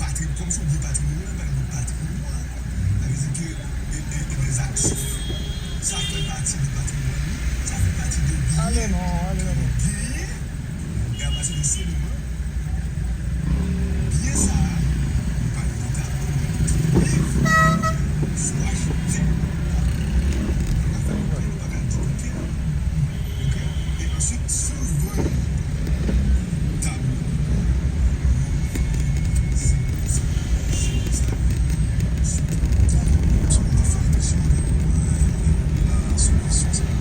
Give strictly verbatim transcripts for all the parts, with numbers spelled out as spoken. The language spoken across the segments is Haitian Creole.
Patri-, kòm se yon byen patrimonyal, pa gen patrimwàn. Sa vle di ke, e, e, e, lèzaktif, sa fè pati de patrimwàn li, sa fè pati de byen ke w genyen. E apati de se moman, byen sa a, nou pa gen tablo, nou pa gen liv, si w achte, nou pa ka di kote. Oke? E answit, si w vann tablo, se, se, se, se, se, se, se, se, se, se, se, se, se, se, se, se, se, se, se,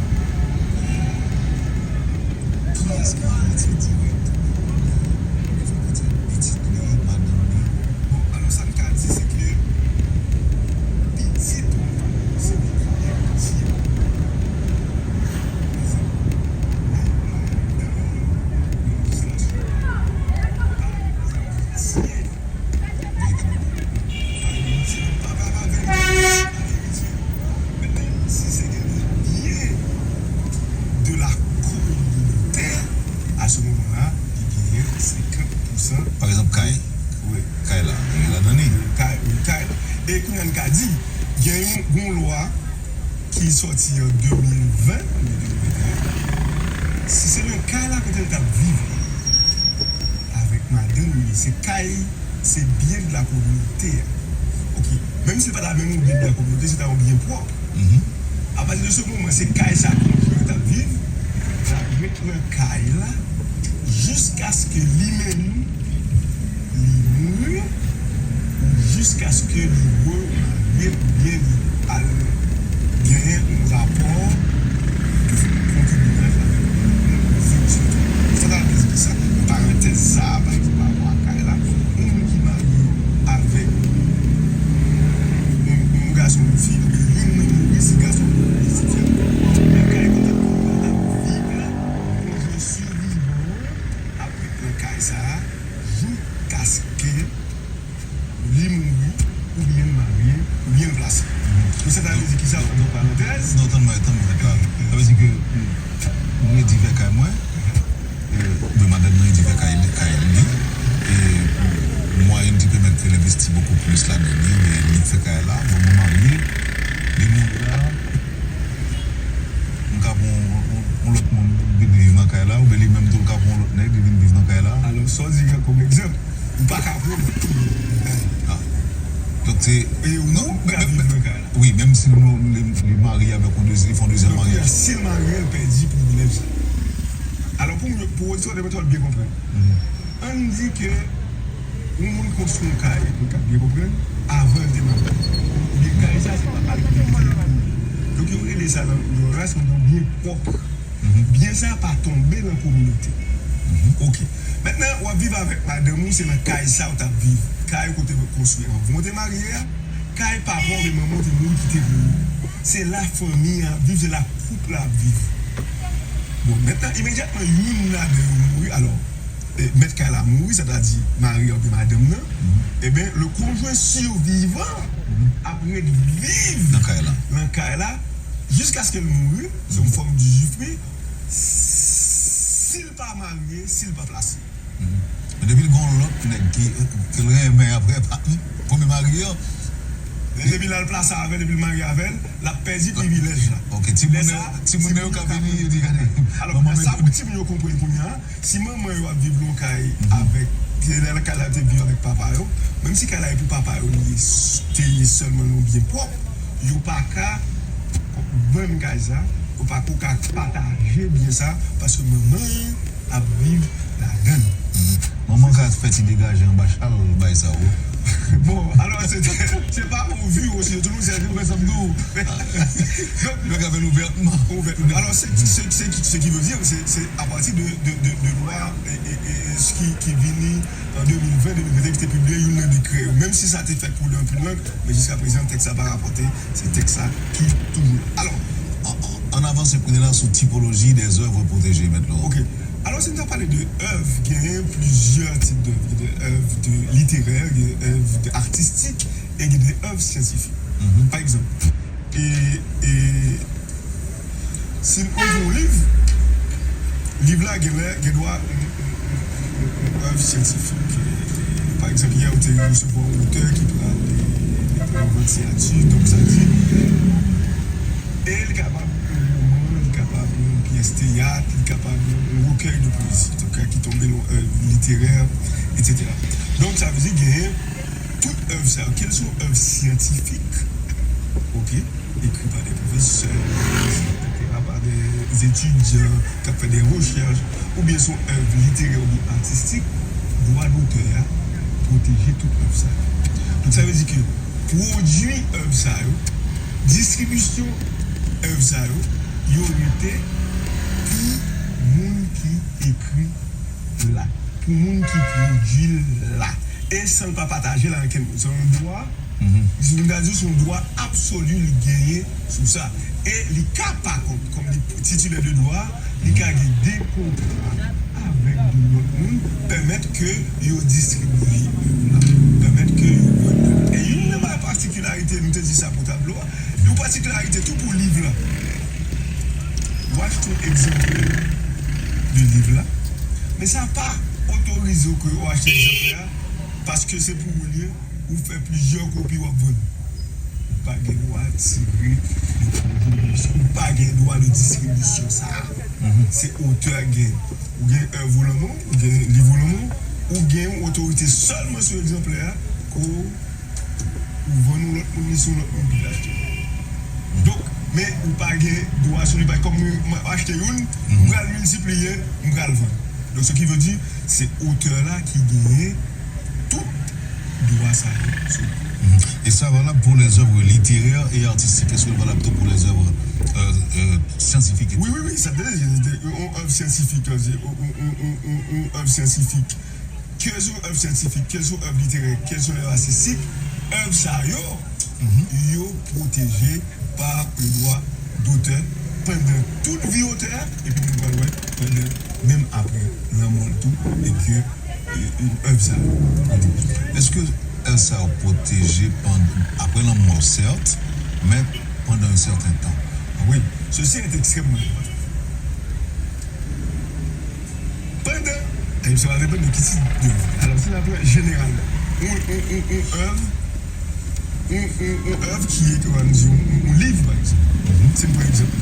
Kiyès ki eritye dirèk? Eritye pitit li, madanm li. Bon, alò, sa n ka di, se ke pitit ou se li ki eritye. Mezanmi, madanm ou, madanm ou, eritye. Veyite, papa pa veyite, pa veyite. Menm si se gen byen de la kominote, a se moman la, li genyen senkant pousan. Pa egzanp, kay. Wi. Kay la, li ladan li. Kay, wi, kay la. E kounye a n ka di, gen yon, yon lwa ki sòti an de mil ven, de mil venteyen, si se nan kay la kote l t ap viv avèk madanm li, se kay, se byen de la kominote a. Oke, menm si l pa ta menm yon byen de la kominote, se ta yon byen pwòp. Apati de se moman, se kay sa konjwen an t ap viv, l ap ret nan kay la jiskaske li menm li mouri, ou jiskaske li remarye oubyen li al genyen yon rapò de konkibinaj avèk yon vye. Sa ta vle di ki sa? Nan parantèz sa a, pa egzanp, pa rapò a kay la, yon moun ki marye avèk yon, yon gason, yon fi, epi youn nan mouri, si gason an mouri, si fi a mouri, nan kay kote koup la t ap viv la, konjwen sivivan an ap ret nan kay sa a, jiskaske li mouri, oubyen l marye, oubyen l plase. Donk, sa ta vle di ki sa, antre parantèz? Non, tann mwen, tann mwen, tann mwen. Sa vle di ke m redi fè kay mwen, e, oubyen madanm mwen redi fè kay li, kay li. E mwayenn ki pèmèt ke l envesti bokou plis ladan li, e li fè kay la. Bon, mwen marye, li mouri la, m ka pran yon, yon, yon lòt moun vin viv nan kay la, oubyen li menm tou l ka pran yon lòt nèg, li vin viv nan kay la. Alò, sa w di a kòm egzanp, ou pa ka pran lòt moun nan kay la. Ah. Donk, se, e ou menm ou ka viv nan kay la. Wi, menm si nou, li, li marye avèk yon dezi-, li fè yon dezyèm maryaj. Donk, si l marye, l pèdi privilèj sa. Alò, pou mwen, pou oditè, oditè byen konprann. Ann di ke yon moun konstwi yon kay, pou n ka byen konprann, avan l te marye. Oubyen kay sa, se papa l ki te fè l pou li. Donk, yo rele sa nan, nan ras, yon byen pwòp. Byen sa pa tonbe nan kominote. Oke. Mentnan, w ap viv avèk madanm ou, se nan kay sa w t ap viv. Kay kote w konstwi anvan w te marye a, kay papa w oubyen manman w te mouri kite pou ou. Se la fanmi an ap viv, se la koup la ap viv. Bon, mentnan, imedyatman youn ladan yo mouri, alò, e, mèt kay la mouri, sètadi mari a oubyen madanm nan, ebyen, le conjoint survivant ap ret viv nan kay la, nan kay la, jiskaske l mouri, se yon fòm dizifri, si l pa marye, si l pa plase. Men depi l gen yon lòt nèg ki, ke l renmen apre pa, premye mari an, depi l al plase avè l, depi l marye avè l, l ap pèdi privilèj la. Ok, timoun yo, timoun yo ka vini, yo di, "Gade, manman mwen." Alò, sa pou timoun yo konprann kounye a, si manman yo ap viv nan yon kay avèk, nan kay la yo te viv avèk papa yo, menm si kay la e pou papa yo li ye, te ye sèlman yon byen pwòp, yo pa ka vann kay sa, yo pa ko ka pataje byen sa, paske manman an ap viv ladan l. Manman ka fè ti degaje anba chal bay sa, wi. Bon, alò, se, se pa pou vi osi, yo toujou sèvi. Mwen, sa m di w. Donk, yo ka fè l ouvètman. Ouvètman. Alò, se, se, se, se ki vle di, se, se apati de, de, de, de lwa, e, e, e, ki, ki vini an de mil ven, de mil venteyen, ki te pibliye youn nan dekrè yo. Menm si sa te fèt pou li anpil lang, men jiska prezan, tèks la pa rapòte, se tèks la ki toujou la. Alò, an, an, Ann avanse kounye la sou tipoloji dèzèv pwotèje, Mèt Laurent. Ok. Alò, si n ta pale de èv, genyen plizyè tip dèv. Gen de èv de literè, gen èv de atistik, e gen de èv syantifik. Mhm. Pa egzanp, e, e, si n ouvri yon liv, liv la gen lè, gen dwa, yon, yon, yon, yon èv syantifik. E, pa egzanp, yè, ou te resevwa yon otè ki pral, e, mete yon vant siyati, donk sa di, e li kapab yon woman, li kapab yon pyès teyat, li kapab yon, yon rekèy de pwezi, donk, ki tonbe nan èv literè, etsetera. Donk, sa vle di genyen tout èv sa yo, kèl se yon èv syantifik, ok, ekri pa de pwofesè, etsetera, pa de etidyan k ap fè de rechèch, oubyen se yon èv literè oubyen atistik, dwa dotè a pwoteje tout èv sa yo. Donk, sa vle di ke pwodui èv sa yo, distribisyon èv sa yo, yo rete pou moun ki ekri la, pou moun ki pwodui l la, e san l pa pataje l ak kenn moun. Se yon dwa, mhm, si nou ta di, se yon dwa absoli li genyen sou sa. E li ka, pa kont, kòm li titilè de dwa, li ka gen de kontra avèk de lòt moun, pèmèt ke yo distribye èv la, pèmèt ke yo vann èv la. E youn nan patikilarite, nou te di sa pou tablo a, yon patikilarite tou pou liv la. Ou achte yon egzanplè de liv la, men sa pa otorize w ke w achte egzanplè a, paske se pou ou li ye, ou fè plizyè kopi w ap vann. Ou pa gen dwa tire de pwodui de misyon. Ou pa gen dwa de distribisyon sa a. Mhm. Se otè a gen. Ou gen èv ou nan men w, ou gen liv ou nan men w, ou gen yon otorite sèlman sou egzanplè a, ke w vann yon lòt moun li, se yon lòt moun ki vle achte. Donk, men ou pa gen dwa sou li, paske kòm mwen, mwen achte youn, mhm, m pral miltipliye, m pral vann. Donk, ce qui veut dire, se otè la ki genyen tout dwa sa yo sou li. Mhm. Et ça valable pour les œuvres littéraires et artistiques. Est-ce que l valab tou pou les œuvres, euh, euh, scientifiques? Wi, wi, wi, sa te, yon èv syantifik, yon, yon, yon, yon, yon èv syantifik, kèl se yon èv syantifik, kèl se yon èv literè, kèl se yon èv atistik, èv sa yo, mhm, yo pwoteje pa le dwa dotè pandan tout vi otè a, epi nou pral wè pandan, menm apre lanmò l tou, e ke, e, e, èv sa yo pwoteje. Èske èv sa yo pwoteje pandan, apre lanmò, sèt, men pandan yon sèten tan? Wi, ceci est extrêmement important. Pandan, e sa va depann de ki tip dèv. Alò, si n ap pran jeneralman, yon, yon, yon, yon èv, yon, yon, yon èv ki, kòman di, yon, yon, yon liv, pa egzanp. Mhm. Si n pran egzanp,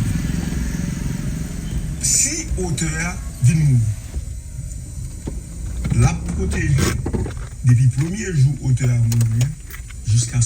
si otè a vin mouri, l ap pwoteje depi premye jou otè a mouri a jiska